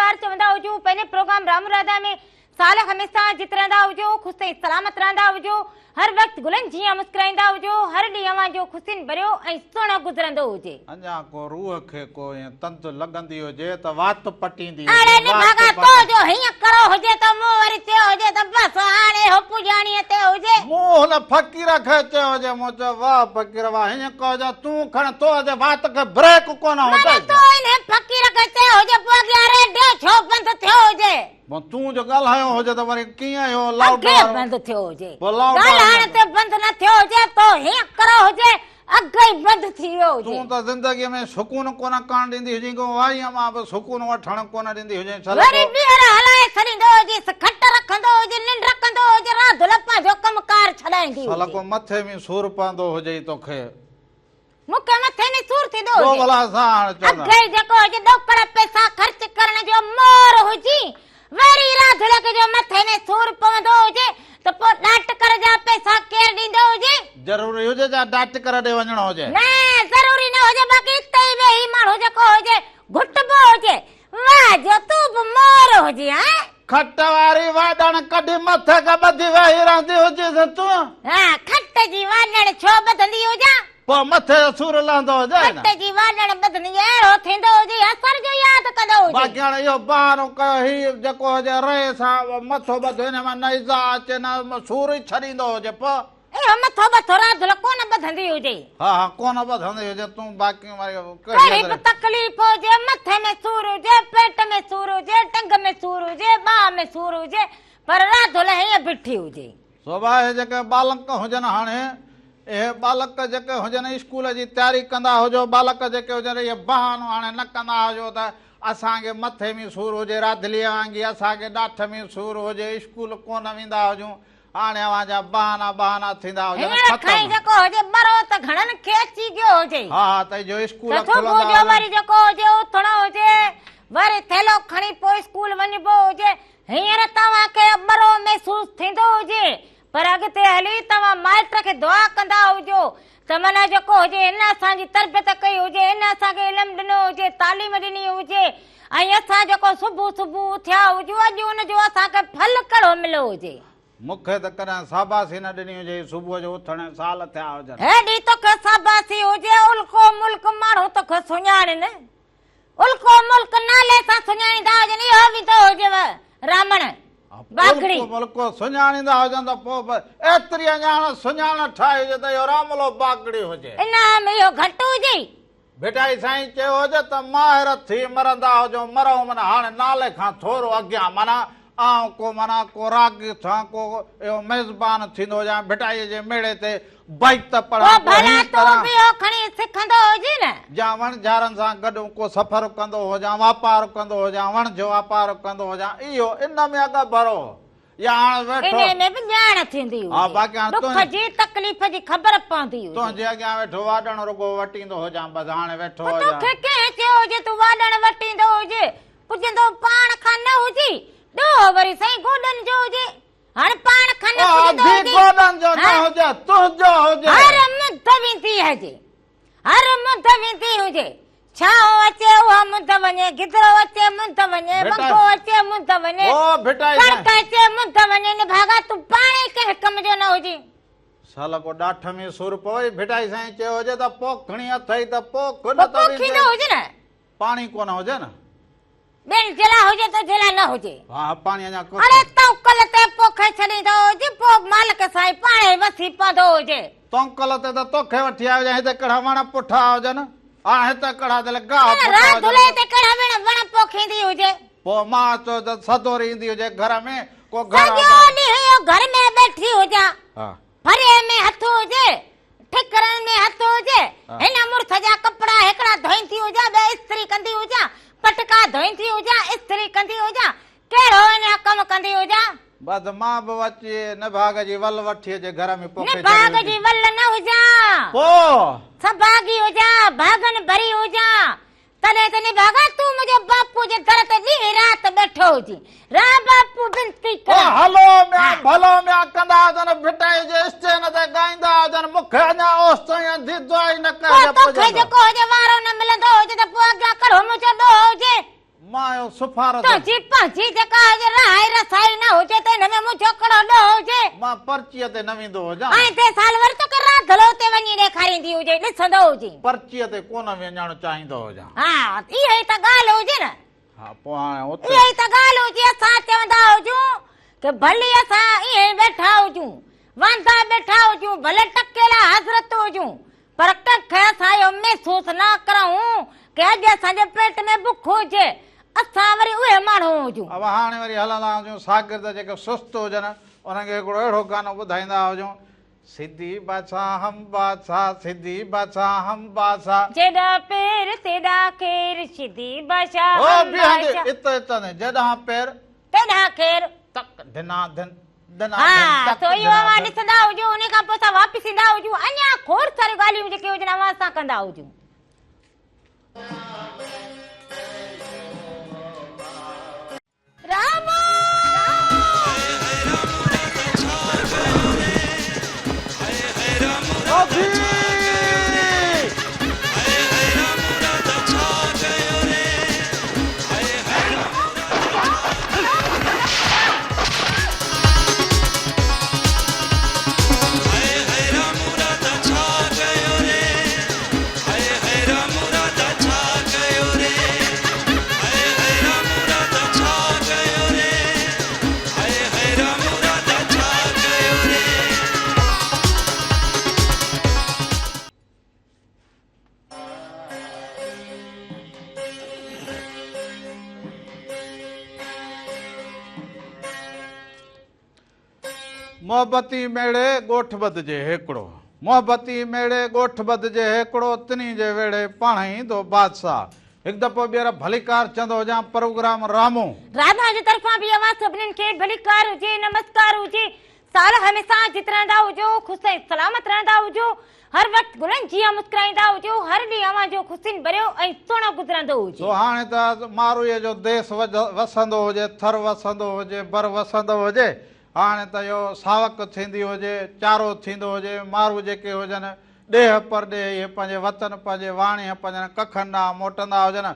ڀليڪار چوندا هجون پنهنجي پروگرام رام راڌا ۾ سال هميشه جت رهندا هجو خوش ۽ سلامت رهندا هجو هر وقت گلن جيان مسڪرائيندا هجو هر ڏينهن اوهان جو خوشين ڀريو ۽ سهڻو گذرندو هجي. اڃا ڪو روح کي ڪو ائين تند لڳندي هجي ته وات پٽيندي هجي اڙي وات نڀاڳا تو جو هيئن ڪرو هجي ته مون وري چيو هجي ته بس هاڻي هو پڄاڻيء تي هجي. مون هن فقير کي چيو هجي مون چيو واه فقير واه هيئن ڪو هجي تون کڻ تو جي وات کي بريڪ ڪونه معنيٰ هجي. تو انهي فقير کي چيو هجي پوء اڳيان ريڊيو ڇو بند ٿيو هجي. پوء تون جو ڳالهايو هجي ته وري ڪيئن اهو لائوڊ اڳي وارو بند ٿيو هجي. پوء لائوڊ وارو ڳالهائڻ تي بند نه ٿيو هجي تو هيئن ڪرو هجي اڳي ئي بند ٿي ويو هجي. تون ته زندگيء ۾ سڪون ڪونه ڪرڻ ڏيندي هجين ڪو وائيء مان به سڪون وٺڻ ڪونه ڏيندي هجين ڇل وري ڪو. ٻيهر هلائي ڇڏيندو هجيس کٽ رکندو هجي ننڊ ڪندو هجي راڌل پنهنجو ڪم ڪار ڇڏائيندي ڇل هجي. ڪو مٿي ۾ سور پوندو هجئي توکي. مون کي مٿي ۾ سور ٿيندو ٻيو هجي. ڀلا اسان هاڻ چوندا. اگهي جيڪو هجي ڏوڪڙ پئسا خرچ ڪرڻ جو مور هجي، وري راڌلڪ جو مٿي ۾ سور پوندو هجي ته پوء ڏاٽڪر جا پئسا ڪير ڏيندو هجي؟ ضروري هجي جا ڏاٽڪر ڏي وڃڻو هجي. نه ضروري نه هجي باقي اتي ئي ويهي ماڻهو جيڪو هجي گهٽبو هجي. واه جو تون به مور هجين هان. کٽ واري واڏڻ ڪڍي مٿي کي ٻڌي ويهي رهندي هجيس تون. ها کٽ جي واڏڻ ڇو ٻڌندي هجان. پوء مٿي جو سور لهندو هجي نه. کٽ جي واڏڻ ٻڌندي اهڙو ٿيندو هجي اثر جو ياد ڪندو هجي. باقي هاڻي اهو بهانو ڪيو هي جيڪو هجي رئي سان مٿو ٻڌو هن مان نه ايذاء اچي نه سور ئي ڇڏيندو هجي پوء. اهو مٿو ٻٿو راڌل ڪونه ٻڌندي هجي. ها ها ڪونه ٻڌندي هجي تون باقي وري ڪهڙي به تڪليف هجي مٿي ۾ سور هجي پيٽ ۾ سور هجي ٽنگ ۾ سور هجي ٻانهن ۾ سور هجي پر راڌل هيئن بيٺي هجي. صوبا اهي جيڪي ٻالڪ هجن هاڻي اهي ٻالڪ جيڪي هجن اسڪول جي تياري ڪندا هجو ٻالڪ جيڪي هجن اهي بهانو هاڻي نه ڪندا هجو ته اسان کي مٿي ۾ سور هجي راڌليء وانگي اسان کي ڏاٺ ۾ سور هجي اسڪول ڪونه ويندا هجون هاڻي اوهان جا بهانا بهانا ٿيندا هجن هينئر ختم. کڻي جيڪو هجي ٻرو ته گهڻن کي اچي گيو هجي. ها ها ته جو اسڪول ته صبح کلندا جو هجن. وري جيڪو هجي اٿڻو هجي وري ٿيلهو کڻي پوء اسڪول وڃبو هجي. هينئر توهان کي ٻرو محسوس ٿيندو هجي پر اڳتي هلي توهان مائٽ کي دعا ڪندا هجو ته معنيٰ جيڪو هجي هن اسان جي تربيت ڪئي هجي هن اسان کي علم ڏنو هجي تعليم ڏني هجي ۽ اسان جيڪو صبح صبح اٿيا هجون اڄ ان جو اسان کي ڦل ڪهڙو مليو هجي. مون کي ته ڪڏهن شاباسي نه ڏني هجي صبح جو اٿڻ سال ٿيا هجن. هيڏي توکي شاباسي هجي الڪو ملڪ ماڻهو توکي سڃاڻين. الڪو ملڪ نالي سان سڃاڻيندا هجن اهو ويندو هجيو رامڻ باگڙي. الڪو ملڪ سڃاڻيندا هجن ته پوء به ايتري اڃاڻ سڃاڻ ٺاهي هجي ته اهو راملو باگڙي هجي. انعام اهو گهٽ هجي. ڀٽائي سائين چيو هجي ته ماهر ٿي مرندا هجو مرئون معنيٰ هاڻي نالي کان ٿورو اڳيان معنيٰ آئون ڪو معنيٰ ڪو راڳي ٿيان ڪو اهو ميزبان ٿيندو هجان ڀٽائيء جي ميڙي تي بيت پوء پڙهان ڪو ڀلا هيئن تون ڪران. به اهو کڻي سکندو هجين نه. يا وڻجارن سان گڏ ڪو سفر ڪندو هجان واپار ڪندو هجان وڻج واپار ڪندو هجان اهو ان ۾ اڳڀرو يا هاڻ ويٺو. انهيء ۾ به ڄاڻ ٿيندي ها هجي. باقي هاڻ ڏک تنهنجي. جي تڪليف جي خبر پوندي هجي. تنهنجي اڳيان ويٺو واڏڻ رڳو وٽيندو هجان بس هاڻي ويٺو پوء هجان. توکي ڪنهن چيو هجي تون واڏڻ وٽيندو هجي. پڄندو پاڻ کان نه هجي، ڏوهه وري سائين گوڏن جو هجي. هاڻي پاڻ کان نه پڄندو اڌي هجي. گوڏن جو نه ها؟ هجي، تنهنجو هجي. هر مند ويندي هجي، هر مند ويندي هجي. ڇانو اچي اها مند وڃي، گدرو اچي مند وڃي، ڀٽائي ونگو اچي مند وڃي، او ڀٽائي ڪڻڪ سائين. اچي مند وڃي. نڀاڳا تون پاڻ ئي ڪنهن ڪم جو نه هجين. شال ڪو ڏاٺ ۾ سور پوئي. ڀٽائي سائين چيو هجي ته پوکڻي اٿئي ته پوک، پوء نه ته پوکيندو ويندين. هجي نه. پاڻي ڪونه هجي نه. ٻين جلا هجي ته جلا نه هجي. ها پاڻي اڃا ڪونه. اڙي تون ڪل تي پوکي ڇڏيندو هجي پوء مالڪ سائين پاڻهي وسي پوندو هجي. تون ڪل تي ته توکي وٺي آيو هجان هتي ڪهڙا وڻ پٺا هجن ها هتي ڪهڙا دل گاهه معنيٰ پٺا رات هجن. ڌلئي تي ڪهڙا وڻ وڻ پوکيندي هجي. پوء مان چيو ته سدوري ايندي هجي گهر ۾ ڪو گهر سڄو آباد. ڏينهن اهو گهر ۾ ويٺي هجان. ها. ڦرهي ۾ هٿ هجي، ٺڪرن ۾ هٿ هجي، هن مڙس جا ڪپڙا هڪڙا ڌوئيندي هجان، ٻيا استري ڪندي هجان، پٽڪا ڌوئيندي هجان، استري ڪندي هجان، ڪهڙو اڃا ڪم ڪندي هجان؟ بس مان به اچي نڀاڳ جي ول وٺي اچي گهر ۾ پوکي ڇڏي نڀاڳ هجي. جي ول نه هجان. پوء؟ سڀاڳي هجان، ڀاڳن ڀري هجان، تڏهن ته نڀاڳا تون منهنجي باپو جي در تي ڏينهن رات ٻيٺو هجين. راه باپو بنتي او ڪران. هلو ميان ڀلو ميان ڪندا هجن، ڀٽائي جي اسٽين تي ڳائيندا هجن، مون کي اڃا اوستائين انڌي دعا ئي نه پوء ڪنهن جي توکي پڄندو. جيڪو هجي وارو نه ملندو هجي ته پوء اڳيان ڪهڙو منهنجو ڏوهه هجي. مان اهو سفارت. تنهنجي پنهنجي جيڪا هجي رهائي رسائي نه هجي ته ان ۾ منهنجو ڪهڙو ڏوهه هجي. مان پرچيء تي نه ويندو هجان. آئيندي سال وري توکي راڌلو تي وڃي ڏيکاريندي هجي، ڏسندو هجين. پرچيء تي ڪونه وڃڻ چاهيندو هجان. ها، اها ئي ته ڳالهه هجي نه. ها، پوء هاڻي اتي. اها ئي ته ڳالهه هجي، اسان چوندا هجون ته ڀلي اسان ائين ئي ويٺا هجون، واندا ويٺا هجون، ڀلي ٽڪيلا حضرت هجون، پر ڪنهن کي اسان اهو محسوس نه ڪرايون ڪي اڄ اسان جي پيٽ ۾ بک هجي، اسان وري اهي ماڻهو هجون. ابا هاڻي وري هلندا هجون، شاگرد جيڪي سست هجن، انهن کي هڪڙو اهڙو گانو ٻڌائيندا هجون، سڌي بادشاهه هم بادشاهه، سڌي بادشاهه هم بادشاهه. جيڏا پير تيڏا خير، سڌي بادشاهه او هم بيهندي بادشاهه. ات ات نه، جيڏانهن پير. تيڏانهن خير. تڪ ڌنا ڌن. ها سو اهو اوهان ڏسندا هجو انهي کان پوء اسان واپس ايندا هجون اڃا کوڙ ساريون ڳالهيون جيڪي هجن اوهان سان ڪندا هجون. رامو! محبتي ميڙي ڳوٺ ٻڌجي هيڪڙو. محبتي ميڙي ڳوٺ ٻڌجي هيڪڙو، تنهي جي ويڙهي پاڻهي ايندو بادشاهه. هڪ دفعو ٻيهر ڀليڪار چوندو هجان پروگرام رامو. راڌا جي طرفان به اوهان سڀنين کي ڀليڪار هجي نمسڪار هجي. سال هميشه جت رهندا هجو، خوش ۽ سلامت رهندا هجو، هر وقت گلن جيان مسڪرائيندا هجو، هر ڏينهن اوهان جو خوشين ڀريو ۽ سهڻو گذرندو هجي. سو هاڻي ته ماروئيء جو ديس وسندو هجي، ٿر وسندو هجي، بر وسندو هجي، هاڻي ته اهو ساوڪ ٿيندي هجي، چارو ٿيندو هجي، مارو جيڪي هجن، ڏيهه پرڏيهه اهي پنهنجي وطن، پنهنجي واڻيهه، پنهنجن ڪکن ڏانهن موٽندا هجن،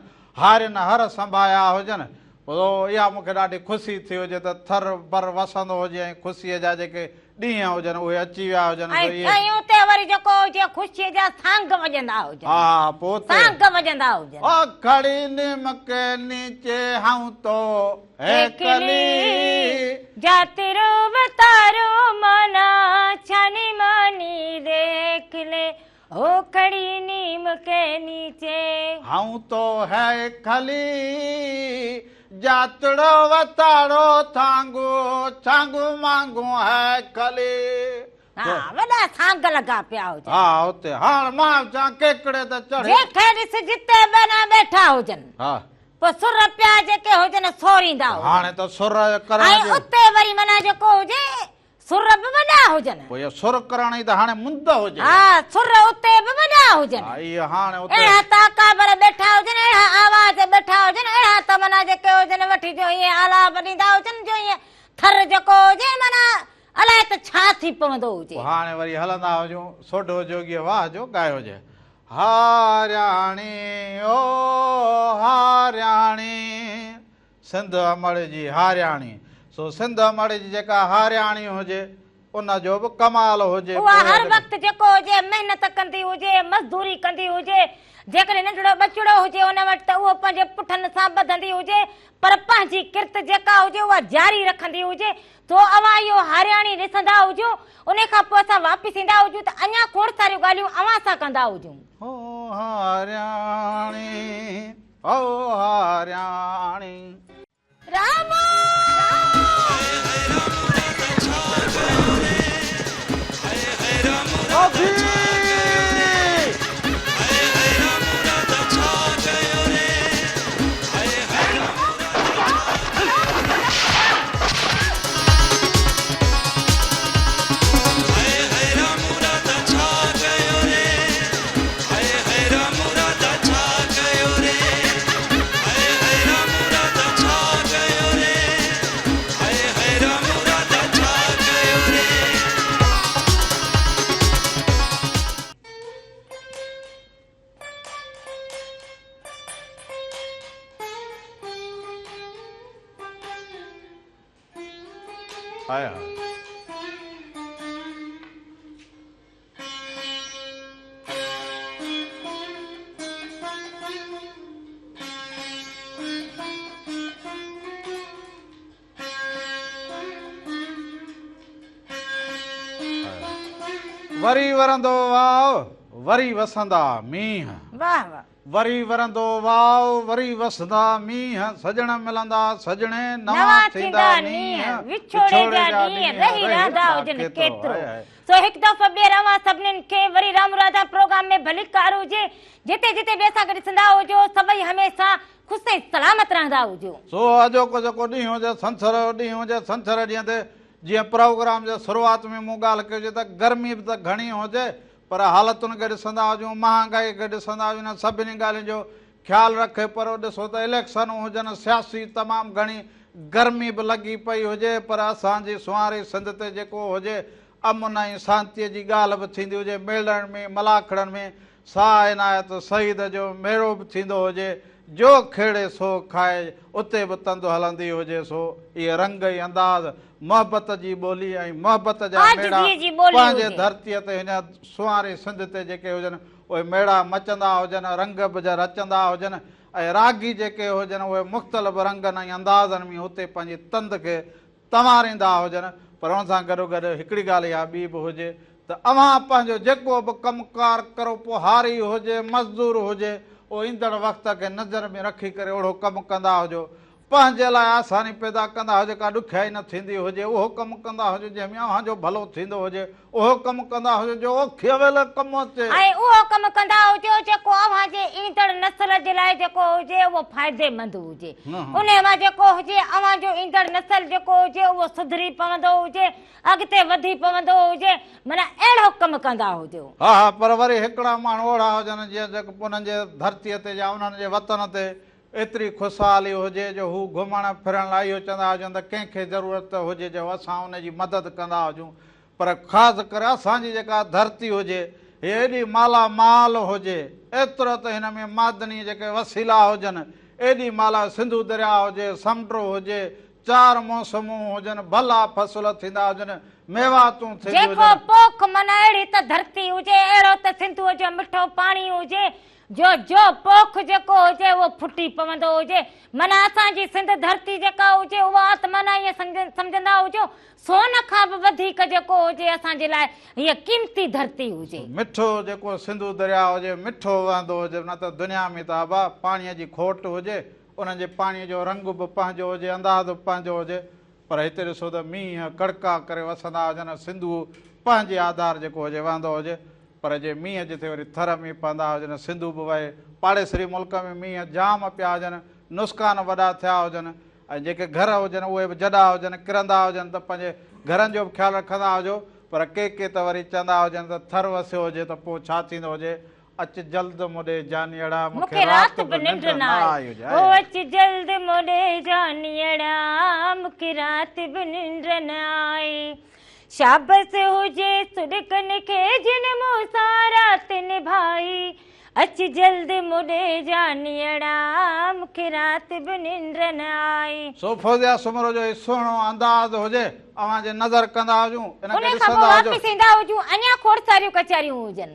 هارين هر سنڀايا هجن، پوء اها مون کي ڏاڍي خوشي ٿي هجي ته ٿر بر وسندو هجي ۽ خوشيء جا جيڪي ڏينهن هجن اهي اچي ويا هجن سو اهي. ۽ اتي وري جيڪو هجي خوشيء جا سانگ وڄندا هجن. ها پوء اتي. سانگ وڄندا هجن. او کڙي نم ڪي نيچي هائون تو هيڪلي. جاترو وتارو مانا ڇاني ماني ديک لي. هو کڙي نيم ڪي نيچي. هائون تو هي کلي، جاتڙو وتاڙو ٿانگو، ڇانگو مانگو هي کلي. ها وڏا سانگ لڳا پيا هجن. ها اتي هاڻ مان چوان ڪيڪڙي ته چڙهي. جنهن کي ڏس جتي ٻنا ٻيٺا هجن. ها. پوء سر پيا جيڪي هجن سوريندا هجن. هاڻي ته سر ڪرڻ جي. ۽ اتي وري معنيٰ جيڪو هجي سر به وڏا هجن. پوء اهو سر ڪرڻ ئي ته هاڻي مند هجي. ها، سر اتي به وڏا هجن. ها، اهي هاڻي اتي. اهڙا تاڪابر ٻيٺا هجن، اهڙا آواز ٻيٺا هجن، اهڙا تمنا جيڪي هجن وٺي جو ائين آلاپ ڏيندا هجن جو ائين ٿر جيڪو هجي معنيٰ الائي ته ڇا ٿي پوندو هجي. پوء هاڻي وري هلندا هجون، سوڍو جوڳيء واهه جو ڳايو هجي. هارياڻي او هارياڻي. سنڌ امڙ جي هارياڻي. سو سنڌ امڙ جي جيڪا هارياڻي هجي، ان جو به ڪمال هجي. اها هر وقت جيڪو هجي، محنت ڪندي هجي، مزدوري ڪندي هجي. جيڪڏهن ننڍڙو ٻچڙو هجي ان وٽ ته اهو پنهنجي پٺن سان ٻڌندي هجي، پر پنهنجي ڪرت جيڪا هجي اها جاري رکندي هجي. سو اوهان اهو هارياڻي ڏسندا هجو، انهي کان پوء اسان واپس ايندا هجون ته اڃا کوڙ ساريون ڳالهيون اوهان سان ڪندا هجون. او هارياڻي. او هارياڻي. رامو! هاء هاء. وري ورندو واء، وري وسندا مينهن. واهه واهه. وري ورندو واء، وري وسندا مينهن، سڄڻ ملندا سڄڻي، نوان ٿيندا نينهن، وڇوڙي جا ڏينهن رهي رهندا هجن ڪيترو. سو هڪ دفعو ٻيهر اوهان سڀنين کي وري رام راڌا پروگرام ۾ ڀليڪار هجي. جتي جتي به اسان کي ڏسندا هجو، سڀئي هميشه خوش ۽ سلامت رهندا هجو. سو اڄوڪو جيڪو ڏينهن هجي ڇنڇر جو ڏينهن هجي، ڇنڇر ڏينهن تي جيئن پروگرام جي شروعات ۾ مون ڳالهه ڪئي هجي ته گرمي به ته گهڻي هجي پر حالتن کي ڏسندا هجون، مهانگائي کي ڏسندا هجون، انهن سڀني ڳالهين جو خيال رکي پر ڏسو ته اليڪشنون هجن، سياسي تمام گهڻي گرمي به لڳي پئي هجي پر اسان جي سونهاري سنڌ تي جيڪو هجي امن ۽ سانتيء جي ڳالهه به ٿيندي هجي، ميڙن ۾ ملاکڙن ۾ شاهه عنايت شهيد جو ميڙو به ٿيندو هجي، جو کيڙي سو کائي، اتي به تند هلندي هجي، سو اهي رنگ ۽ انداز، محبت جي ٻولي ۽ محبت جا ميڙا عاجزيء جي ٻولي پنهنجي هجي. ڌرتيء تي هن سونهاري سنڌ تي جيڪي هجن، اهي ميڙا مچندا هجن، رنگ به جا رچندا هجن ۽ راڳي جيڪي هجن، اهي مختلف رنگن ۽ اندازن ۾ اتي پنهنجي تند کي تنواريندا هجن پر ان سان گڏوگڏ هڪڙي ڳالهه اها ٻي به هجي ته اوهان پنهنجو جيڪو به ڪم ڪار ڪرو پوء هاري هجي مزدور هجي اهو ايندڙ وقت کي نظر ۾ رکي ڪري اهڙو ڪم ڪندا هجو پنهنجي لاء آساني پيدا ڪندا هجو ڪا ڏکيائي نه ٿيندي هجي اهو ڪم ڪندا هجو جنهن ۾ اوهان جو ڀلو ٿيندو هجي اهو ڪم ڪندا هجو جو اوکيء ويل ڪم اچي. ۽ اهو ڪم ڪندا هجو جيڪو اوهان جي ايندڙ نسل جي لاء جيڪو هجي اهو فائديمند هجي. انهيء مان جيڪو هجي اوهان جو ايندڙ نسل جيڪو هجي اهو سڌري پوندو هجي، اڳتي وڌي پوندو هجي، معنيٰ اهڙو ڪم ڪندا هجو. ها ها پر وري هڪڙا ماڻهو اهڙا هجن جيئن جيڪو انهن جي ڌرتيء تي يا انهن جي وطن تي ايتري خوشحالي هجي جو هو گهمڻ ڦرڻ لاء اهو چوندا هجن ته ڪنهن کي ضرورت هجي جو اسان ان جي مدد ڪندا هجون پر خاص ڪري اسان جي جيڪا ڌرتي هجي هيء ايڏي مالا مال هجي، ايترو ته هن ۾ معدني جيڪي وسيلا هجن، ايڏي مالا سنڌو درياء هجي، سمنڊ هجي، چار موسمون هجن، ڀلا فصل ٿيندا هجن، ميواتون ٿينديون جيڪو هجن. پوک معنيٰ اهڙي ته ڌرتي هجي، اهڙو ته سنڌوء جو مٺو پاڻي هجي، جو جو پوک جيڪو هجي اهو ڦٽي پوندو هجي، معنيٰ اسان جي سنڌ ڌرتي جيڪا هجي اها ته معنيٰ ائين سمجهندا هجو سون کان به وڌيڪ جيڪو هجي اسان جي لاء هيء قيمتي ڌرتي هجي. مٺو جيڪو سنڌو درياء هجي مٺو وهندو هجي نه ته دنيا ۾ ته ابا پاڻيء جي کوٽ هجي انهن جي پاڻيء جو رنگ به پنهنجو هجي انداز به پنهنجو هجي پر هتي ڏسو ته مينهن ڪڙڪا ڪري وسندا هجن سنڌو پنهنجي آڌار جيڪو هجي وهندو هجي پر جي مينهن جتي وري ٿر ۾ پوندا هجن، سنڌو به وهي، پاڙيسري ملڪ ۾ مينهن جام پيا هجن، نسقان وڏا ٿيا هجن ۽ جيڪي گهر هجن اهي به جڏا هجن، ڪرندا هجن ته پنهنجي گهرن جو به خيال رکندا هجو، پر ڪي ڪي ته وري چوندا هجن ته ٿر وسيو هجي ته پوء ڇا ٿيندو هجي، اچ جلد مون ڏي جانيئڙا، مون کي رات به ننڊ نه آئي هجي. او اچ جلد مون ڏي جانيئڙا، مون کي رات به ننڊ نه آئي. شابس هجي سڏڪن کي جن مون سان رات نڀائي، اچ جلد مون ڏي جانيئڙا، مون کي رات به ننڊ نه آئي. سو فوزيه سومرو جو هي سهڻو انداز هجي، اوهان جي نظر ڪندا هجون، ان کي انهي کان پوء ڏسندا هجو. واپس ايندا هجون، اڃا کوڙ ساريون ڪچهريون هجن.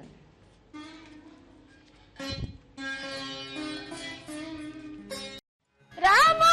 رامو!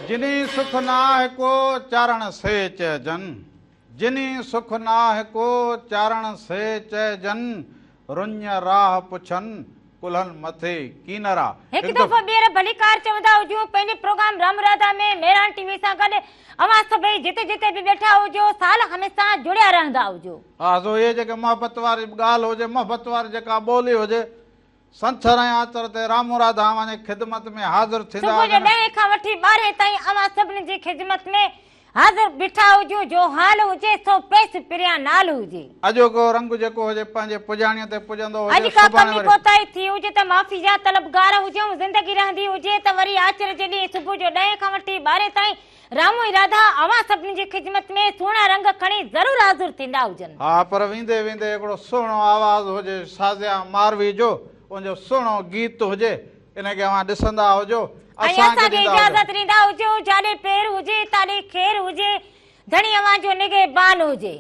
جني سک ناهه ڪو، چارڻ سي چئجن. جني سک ناهه ڪو، چارڻ سي چئجن، رڃ راهه پڇن، ڪلهن مٿي ڪينرا. هڪ دفعو ٻيهر ڀليڪار چوندا هجون پنهنجي پروگرام رام راڌا ۾ مهراڻ ٽي وي سان گڏ اوهان سڀئي جتي جتي به ويٺا هجو سال هميشه جڙيا رهندا هجو. ها سو اهي جيڪي محبت واري ڳالهه هجي محبت واري جيڪا ٻولي هجي سنڇر ۽ آچر تي رامو راڌا اوهان جي خدمت ۾ حاضر ٿيندا صبح جو هجن. ڏهين کان وٺي ٻارهين تائين اوهان سڀني جي خدمت ۾ حاضر بيٺا هجون، جو حال هجي سو پيس پريان نال هجي. اڄوڪو رنگ جيڪو هجي پنهنجي پڄاڻيء تي پڄندو اڄ هجي، ڪا سڀاڻي ڪمي وري. ڪوتاهي ٿي هجي ته معافي جا طلبگار هجون، زندگي رهندي هجي ته وري آچر جي ڏينهن صبح جو ڏهين کان وٺي ٻارهين تائين رامو ۽ راڌا اوهان سڀني جي خدمت ۾ سهڻا رنگ کڻي ضرور حاضر ٿيندا هجن. ها پر ويندي ويندي هڪڙو سهڻو آواز هجي شازيا ماروي جو، ان جو سهڻو گيت هجي، ان کي اوهان ڏسندا هجو، ۽ اسان کي اسان کي ڏيندا هجو. اجازت ڏيندا هجو، جاڏي پير هجي تاڏي خير هجي، ڌڻي اوهان جو نگهبان هجي.